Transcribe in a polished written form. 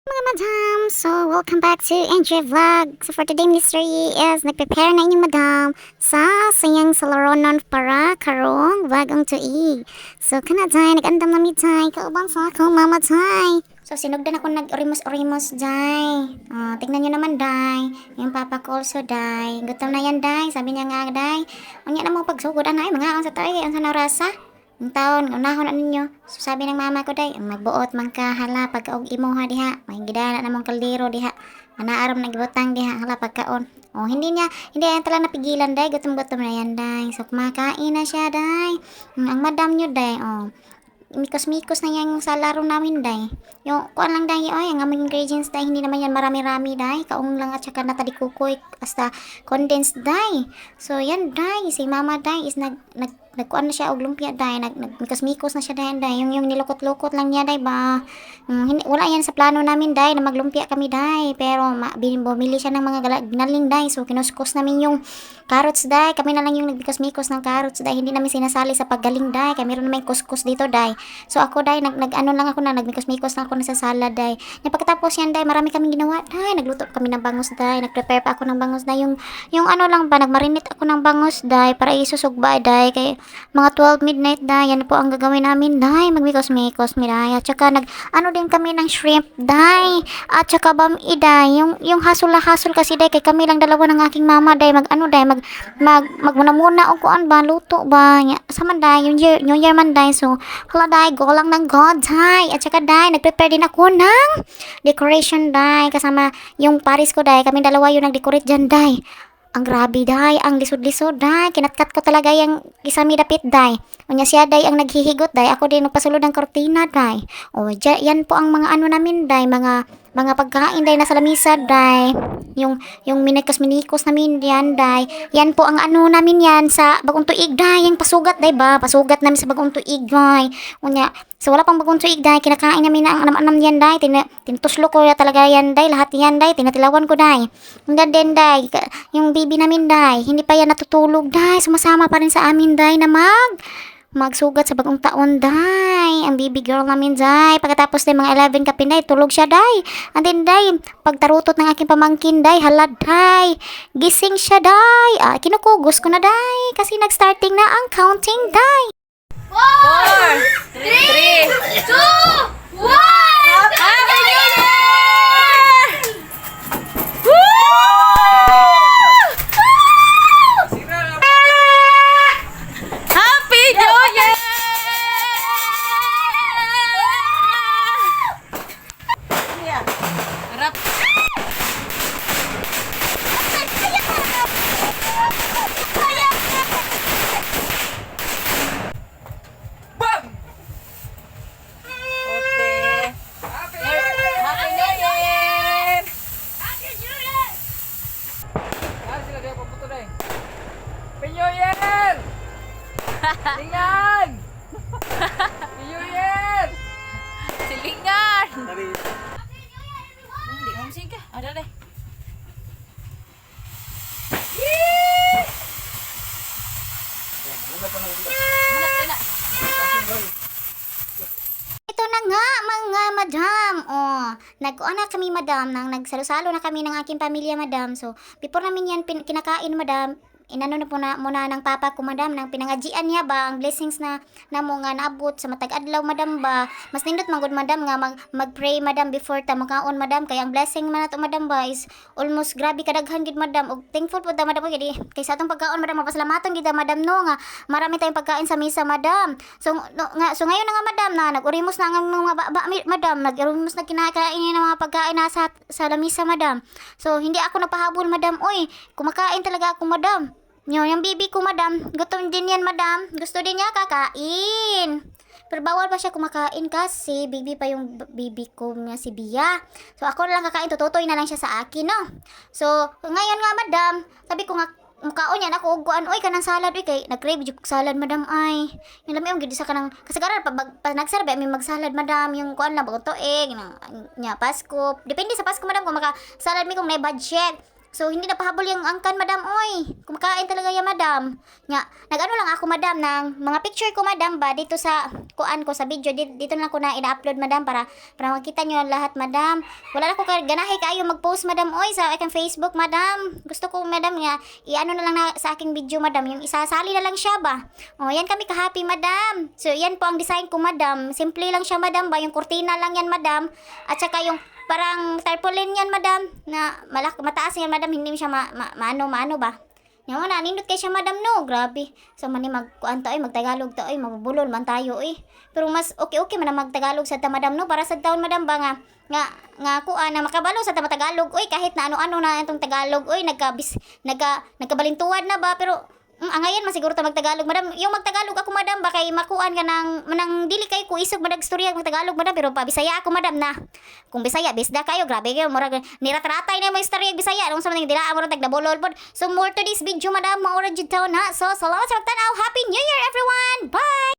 Mga madam, so welcome back to NJ Vlog. So for today mystery is nagprepare na inyong madam sa sayang salaronon para karong bagong tuig. So kana day, nag-andam na mi day, kauban sa ako mama day. So sinugdan ako nag-orimos-orimos day. Tignan nyo naman day, yung papa ko also day. Gutom na yan day, sabi niya nga day. Unya na mo pagsugod anay, mga ang sa tayo, ang sa narasa. Ang taon, unahon na ninyo. So, sabi ng mama ko day, magbuot man ka hala pagkaog imuha diha. May gidana namang kaldero diha. Anaaram nagbutang diha hala pagkaon. Oh, hindi yan tala napigilan day, gutom-gutom na yan day. So, kumakain na siya day. Ang madam nyo day, oh. Mikos-mikos na yan yung sa laro namin day. Yung kuan lang day, ay, ang aming ingredients day, hindi naman yan marami-rami day. Kaong lang at saka natalikukoy, hasta condensed day. So, yan day, si mama day is nagkuan na siya og lumpia day, nagmikos-mikos na siya day, yung nilukot-lukot lang niya day ba. Wala yan sa plano namin day na maglumpia kami day, pero bumili siya ng mga ginaling day, so kinuskus namin yung carrots day, kami na lang yung nagbikos-mikos ng carrots day, hindi namin sinasali sa paggaling day, kaya meron naman kuskus dito day. So ako day, ano lang ako na, nagmikos-mikos lang ako na sa salad day. Pagkatapos yan day, marami kaming ginawa day, nagluto kami ng bangus day, nagprepare pa ako ng bangus day, yung ano lang ba, nagmarinate ako ng bangus day, para isusugba day, kay mga 12 midnight day, yan po ang gagawin namin day, magmikos-mikos mi day, at saka ano din kami ng shrimp day, at saka bami day, yung hasol kasi day, kay kami lang dalawa ng aking mama day, magmuna-muna o kuan ba, luto ba, sa man day, yung New Year man day, so hala day, go lang ng God day, at saka day, nagprepare din ako ng decoration day, kasama yung paris ko day, kami dalawa yung nag-decorate dyan day. Ang grabe day, ang lisod-lisod day, kinatkat ko talaga yung kisami dapit day. Unya siya day ang naghihigot day, ako din nagpasulod ng kortina day. O yan po ang mga ano namin day, mga pagkain day nasa lamisa day. Yung minikos namin yan day. Yan po ang ano namin yan sa bagong tuig day, yung pasugat day ba? Pasugat namin sa bagong tuig day. Unya, so wala pang bagong tuig day, kinakain namin ang anam-anam yan day, tinutuslo ko talaga yan day, lahat yan day, tinatilawan ko day. Hanggang din day, yung baby namin day, hindi pa yan natutulog day, sumasama pa rin sa amin day na magsugat sa bagong taon day, ang baby girl namin day, pagkatapos day mga 11 kapin day, tulog siya day, and then day, pagtarutot ng aking pamangkin day, halad day, gising siya day, kinukugos ko na day, kasi nag-starting na ang counting day. 4, 3, 2, 1! Happy New Year! Happy New Year! Harap. Silingan! New Year! Silingan! Hindi mo sige. Ada deh. Ito na nga mga madam. Nag-kuha na kami madam, nagsalo-salo na kami ng aking pamilya madam. So, before namin yan kinakain madam, inano na po na muna ng papa ko madam, nang pinangajian niya ba ang blessings na mo nga naabot sa matag adlaw madam ba, mas nindot magud madam nga mag-pray madam before ta makaon madam, kay ang blessing man nato madam ba is almost grabe kadaghan gid madam, og thankful pud ta madam kay sa atong pagkaon madam, mapasalamatan gid ta madam no nga marami tayong pagkain sa misa madam. So ngayon na nga madam na nag-urimos na ang mga madam, nag-urimos na kinakain ng mga pagkain na sa lamisa madam. So hindi ako napahabol madam, oy kumakain talaga ako madam. Yung bibi ko madam, gutom din yan madam, gusto din niya kakain. Pero bawal pa siya kumakain kasi baby pa yung baby ko nga si Bia. So ako na lang kakain, tututoy na lang siya sa akin no. So ngayon nga madam, sabi ko nga mukaon yan ako uguan, oy kanang salad oy, kay nag-crave jud salad madam ay. Yung lami ang gid sa kanang kasagaran pa nagsarbe mi magsalad madam, yung kuan lang bagong tuig nya Pasko. Depende sa Pasko madam kung maka salad mi kung may budget. So, hindi na pahabol yung angkan, madam, oy. Kumakain talaga yan, madam. Nga, nag-ano lang ako, madam, ng mga picture ko, madam, ba, dito sa, kuan ko, sa video, dito na ko na ina-upload, madam, para makita nyo lahat, madam. Wala na ko ganahe kayo mag-post, madam, oy, sa aking Facebook, madam. Gusto ko, madam, nga, i-ano na lang na, sa aking video, madam, yung isasali na lang siya, ba. O, yan kami ka-happy, madam. So, yan po ang design ko, madam. Simple lang siya, madam, ba, yung kurtina lang yan, madam. At saka yung, parang tarpaulin yan, madam, na mataas yan, madam, hindi mo siya maano ba. Yung na, nindot kay siya, madam, no, grabe. So, mani magkuan to, magtagalog to, magbubulol man tayo, Pero mas okay man na magtagalog sa ta, madam, no, para sa taon, madam, ba, nga kuan na makabalo sa ta Tagalog, kahit na ano-ano na itong Tagalog, nagkabalintuad na ba, pero, angayan masiguro ta magtagalog, madam. Yung magtagalog ako, madam, baka makuan ka ng dili kay ko isog madag istorya magtagalog, madam, pero pa Bisaya ako, madam, na. Kung Bisaya, bisda kayo, grabe kayo, murag niratratay na mo istorya Bisaya, kung sa mga dila mo tagdabolol pod. So more to this video, madam, maura jud taon ha. So salamat sa pagtanaw. Happy New Year, everyone. Bye.